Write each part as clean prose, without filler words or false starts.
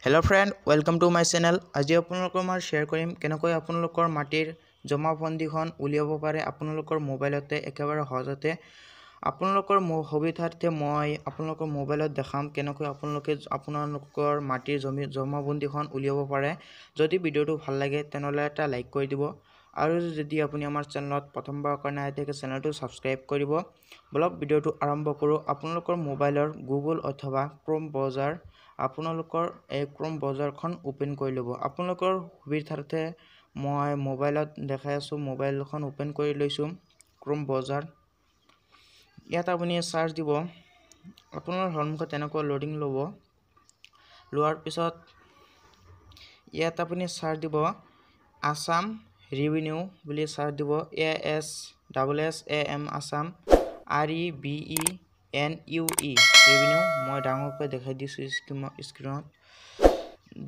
Hello friend, welcome to my channel. আজি আপোনালোকৰ মই শ্বেয়াৰ কৰিম কেনেকৈ আপোনালোকৰ মাটিৰ জমাবন্দীখন উলিয়াব পাৰে আপোনালোকৰ মোবাইলতে একেবাৰে সহজতে। আপোনালোকৰ সুবিধাৰ্থে মই আপোনালোকৰ মোবাইলত দেখাম কেনেকৈ আপোনালোকে আপোনালোকৰ মাটিৰ জমাবন্দীখন উলিয়াব পাৰে। যদি ভিডিঅ'টো ভাল লাগে তেনেহ'লে এটা লাইক কৰি দিব আৰু যদি আপুনি আমাৰ চেনেলত প্ৰথমবাৰৰ কাৰণে আহি থাকে চেনেলটো ছাবস্ক্ৰাইব কৰিব। বলক ভিডিঅ'টো আৰম্ভ কৰোঁ। আপোনালোকৰ মোবাইলৰ গুগল অথবা ক্ৰোম ব্ৰাউজাৰ, আপোনালোকৰ এই ক্ৰোম ব্ৰাউজাৰখন অ'পেন কৰি ল'ব। আপোনালোকৰ সুবিধাৰ্থে মই মোবাইলত দেখাই আছোঁ, মোবাইলখন অ'পেন কৰি লৈছোঁ ক্ৰোম ব্ৰাউজাৰ। ইয়াত আপুনি চাৰ্চ দিব, আপোনাৰ সন্মুখত এনেকুৱা লোডিং ল'ব। লোৱাৰ পিছত ইয়াত আপুনি চাৰ্চ দিব আছাম ৰেভিনিউ বুলি চাৰ্চ দিব, A S double S A M Assam R E B E N U E revenue. মই ডাঙৰকৈ দেখাই দিছোঁ স্ক্ৰীণত।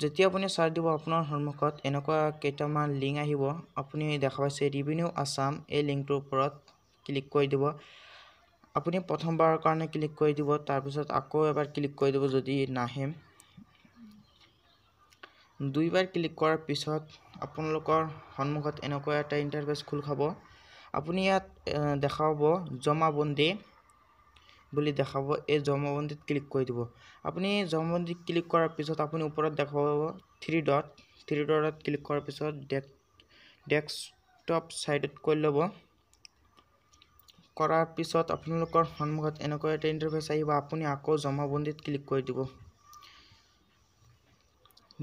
যেতিয়া আপুনি চাৰ্চ দিব আপোনাৰ সন্মুখত এনেকুৱা কেইটামান লিংক আহিব। আপুনি দেখা পাইছে ৰেভিনিউ আছাম, এই লিংকটোৰ ওপৰত ক্লিক কৰি দিব। আপুনি প্ৰথমবাৰৰ কাৰণে ক্লিক কৰি দিব, তাৰপিছত আকৌ এবাৰ ক্লিক কৰি দিব যদি নাহে। দুইবাৰ ক্লিক কৰাৰ পিছত আপোনালোকৰ সন্মুখত এনেকুৱা এটা ইণ্টাৰফেচ খোল খাব। আপুনি ইয়াত দেখা পাব জমাবন্দী বুলি দেখাব, এই জমাবন্দীত ক্লিক কৰি দিব। আপুনি জমাবন্দীত ক্লিক কৰাৰ পিছত আপুনি ওপৰত দেখা পাব থ্ৰী ডট, থ্ৰী ডটত ক্লিক কৰাৰ পিছত ডেস্কটপ ছাইডত কৰি ল'ব। কৰাৰ পিছত আপোনালোকৰ সন্মুখত এনেকুৱা এটা ইণ্টাৰফেচ আহিব। আপুনি আকৌ জমাবন্দীত ক্লিক কৰি দিব।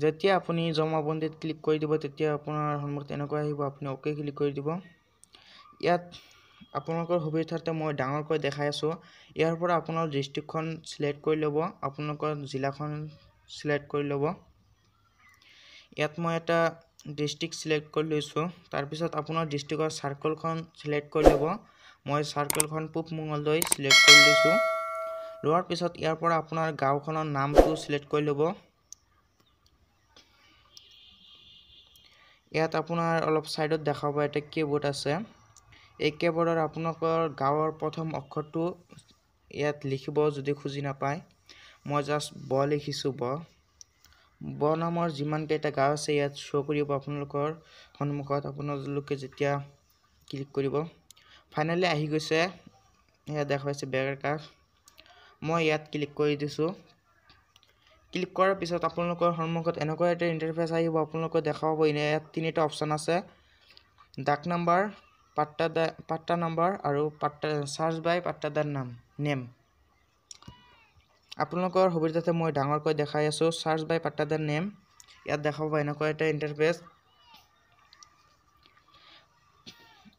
যেতিয়া আপুনি জমাবন্দীত ক্লিক কৰি দিব তেতিয়া আপোনাৰ সন্মুখত এনেকুৱা আহিব। আপুনি অ'কে ক্লিক কৰি দিব। ইয়াত আপোনালোকৰ সুবিধাৰ্থে মই ডাঙৰকৈ দেখাই আছোঁ। ইয়াৰ পৰা আপোনাৰ ডিষ্ট্ৰিক্টখন চিলেক্ট কৰি ল'ব, আপোনালোকৰ জিলাখন চিলেক্ট কৰি ল'ব। ইয়াত মই এটা ডিষ্ট্ৰিক্ট চিলেক্ট কৰি লৈছোঁ। তাৰপিছত আপোনাৰ ডিষ্ট্ৰিক্টৰ চাৰ্কলখন চিলেক্ট কৰি ল'ব। মই চাৰ্কলখন পূব মঙলদৈ চিলেক্ট কৰি লৈছোঁ। লোৱাৰ পিছত ইয়াৰ পৰা আপোনাৰ গাঁওখনৰ নামটো চিলেক্ট কৰি ল'ব। ইয়াত আপোনাৰ অলপ ছাইডত দেখাব এটা কীবৰ্ড আছে। এই কীবৰ্ডৰ আপোনালোকৰ গাঁৱৰ প্ৰথম অক্ষৰটো ইয়াত লিখিব যদি খুজি নাপায়। মই জাষ্ট ব লিখিছোঁ, ব ব নামৰ যিমানকেইটা গাঁও আছে ইয়াত শ্ব' কৰিব আপোনালোকৰ সন্মুখত। আপোনালোকে যেতিয়া ক্লিক কৰিব ফাইনেলি আহি গৈছে। ইয়াত দেখা পাইছে বেগাৰ কাষ, মই ইয়াত ক্লিক কৰি দিছোঁ। ক্লিক কৰাৰ পিছত আপোনালোকৰ সন্মুখত এনেকুৱা এটা ইণ্টাৰফেচ আহিব। আপোনালোকে দেখা পাব ইয়াত তিনিটা অপশ্যন আছে, ডাক নাম্বাৰ, পাট্টা নাম্বাৰ আৰু পাট্টা চাৰ্চ বাই পাট্টাদাৰ নাম নেম। আপোনালোকৰ সুবিধাতে মই ডাঙৰকৈ দেখাই আছোঁ চাৰ্চ বাই পাট্টাদাৰ নেম। ইয়াত দেখা পাব এনেকুৱা এটা ইণ্টাৰফেচ।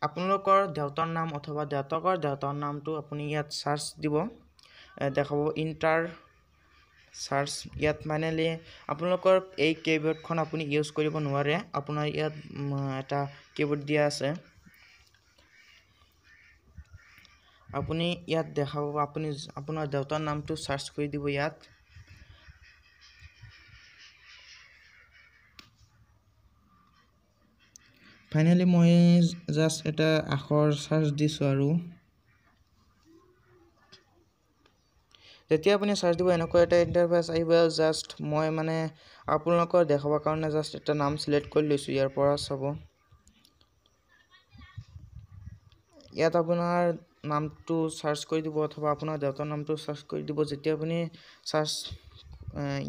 আপোনালোকৰ দেউতাৰ নাম অথবা দেউতাকৰ দেউতাৰ নামটো আপুনি ইয়াত চাৰ্চ দিব, দেখাব ইণ্টাৰ চাৰ্চ। ইয়াত ফাইনেলি আপোনালোকৰ এই কীবৰ্ডখন আপুনি ইউজ কৰিব নোৱাৰে, আপোনাৰ ইয়াত এটা কীবৰ্ড দিয়া আছে। আপুনি ইয়াত দেখা পাব, আপুনি আপোনাৰ দেউতাৰ নামটো চাৰ্চ কৰি দিব ইয়াত। ফাইনেলি মই জাষ্ট এটা আখৰ চাৰ্চ দিছোঁ আৰু যেতিয়া আপুনি চাৰ্চ দিব এনেকুৱা এটা ইণ্টাৰফেচ আহিব। জাষ্ট মই মানে আপোনালোকৰ দেখাবৰ কাৰণে জাষ্ট এটা নাম চিলেক্ট কৰি লৈছোঁ। ইয়াৰ পৰা চাব ইয়াত আপোনাৰ নামটো চাৰ্চ কৰি দিব অথবা আপোনাৰ দেউতাৰ নামটো চাৰ্চ কৰি দিব। যেতিয়া আপুনি চাৰ্চ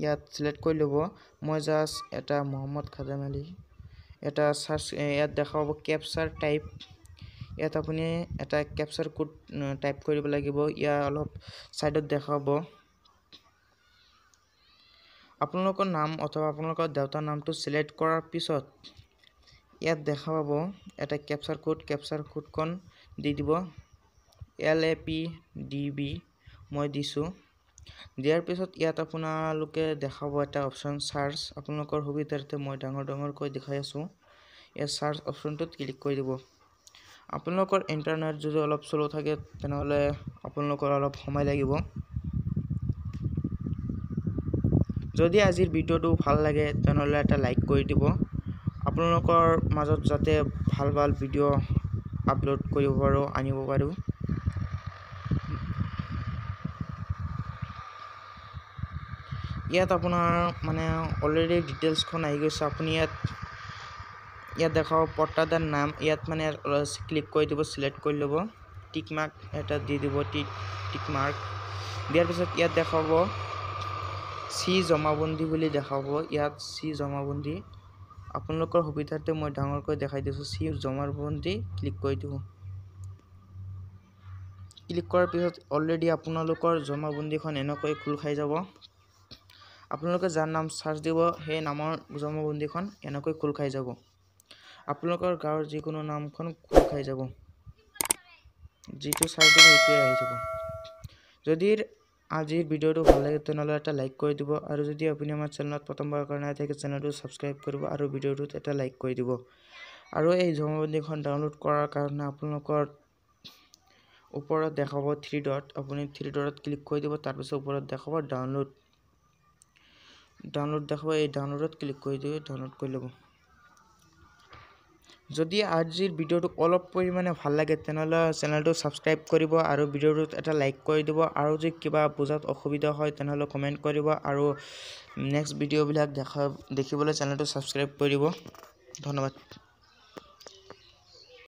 ইয়াত চিলেক্ট কৰি ল'ব, মই জাষ্ট এটা মহম্মদ খাদেম আলী এটা চাৰ্চ ইয়াত দেখা পাব কেপচাৰ টাইপ। ইয়াত আপুনি এটা কেপচাৰ কোড টাইপ কৰিব লাগিব। ইয়াৰ অলপ ছাইডত দেখা পাব আপোনালোকৰ নাম অথবা আপোনালোকৰ দেউতাৰ নামটো চিলেক্ট কৰাৰ পিছত ইয়াত দেখা পাব এটা কেপচাৰ কোড, কেপচাৰ কোডখন দি দিব L A P D B মই দিছোঁ। দিয়াৰ পিছত ইয়াত আপোনালোকে দেখাব এটা অপশ্যন চাৰ্চ। আপোনালোকৰ সুবিধাৰ্থে মই ডাঙৰ ডাঙৰকৈ দেখাই আছোঁ। ইয়াত চাৰ্চ অপশ্যনটোত ক্লিক কৰি দিব। আপোনালোকৰ ইণ্টাৰনেট যদি অলপ শ্ল' থাকে তেনেহ'লে আপোনালোকৰ অলপ সময় লাগিব। যদি আজিৰ ভিডিঅ'টো ভাল লাগে তেনেহ'লে এটা লাইক কৰি দিব। আপোনালোকৰ মাজত যাতে ভাল ভাল ভিডিঅ' আপলোড কৰিব পাৰোঁ, আনিব পাৰোঁ। ইয়াত আপোনাৰ মানে অলৰেডি ডিটেইলছখন আহি গৈছে। আপুনি ইয়াত ইয়াত দেখাব পট্টাদাৰ নাম, ইয়াত মানে ক্লিক কৰি দিব, চিলেক্ট কৰি ল'ব, টিক মাৰ্ক এটা দি দিব। টিক টিক মাৰ্ক দিয়াৰ পিছত ইয়াত দেখাব চি জমাবন্দী বুলি দেখাব। ইয়াত চি জমাবন্দী, আপোনালোকৰ সুবিধাৰ্থে মই ডাঙৰকৈ দেখাই দিছোঁ। চি জমাবন্দী ক্লিক কৰি দিব। ক্লিক কৰাৰ পিছত অলৰেডি আপোনালোকৰ জমাবন্দীখন এনেকৈ খোল খাই যাব। আপোনালোকে যাৰ নাম চাৰ্চ দিব, সেই নামৰ জমাবন্দীখন এনেকৈ খোল খাই যাব। আপোনালোকৰ গাঁৱৰ যিকোনো নামখন খোল খাই যাব। যিটো চাৰ্চ দিব, সেইটোৱে আহি যাব। যদি আজিৰ ভিডিঅ'টো ভাল লাগে, তেনেহ'লে এটা লাইক কৰি দিব আৰু যদি আপুনি আমাৰ চেনেলত প্ৰথমবাৰৰ কাৰণে থাকে, চেনেলটো ছাবস্ক্ৰাইব কৰিব আৰু ভিডিঅ'টোত এটা লাইক কৰি দিব। আৰু এই জমাবন্দীখন ডাউনলোড কৰাৰ কাৰণে আপোনালোকৰ ওপৰত দেখাব থ্ৰী ডট, আপুনি থ্ৰী ডটত ক্লিক কৰি দিব। তাৰপিছত ওপৰত দেখাব ডাউনলোড, ডাউনলোড দেখাব। এই ডাউনলোডত ক্লিক কৰি দিব, ডাউনলোড কৰি ল'ব। যদি আজিৰ ভিডিঅ'টো অলপ পৰিমাণে ভাল লাগে, তেনেহ'লে চেনেলটো ছাবস্ক্ৰাইব কৰিব আৰু ভিডিঅ'টোত এটা লাইক কৰি দিব। আৰু যদি কিবা বুজাত অসুবিধা হয়, তেনেহ'লে কমেণ্ট কৰিব আৰু নেক্সট ভিডিঅ'বিলাক দেখিবলৈ চেনেলটো ছাবস্ক্ৰাইব কৰি দিব। ধন্যবাদ।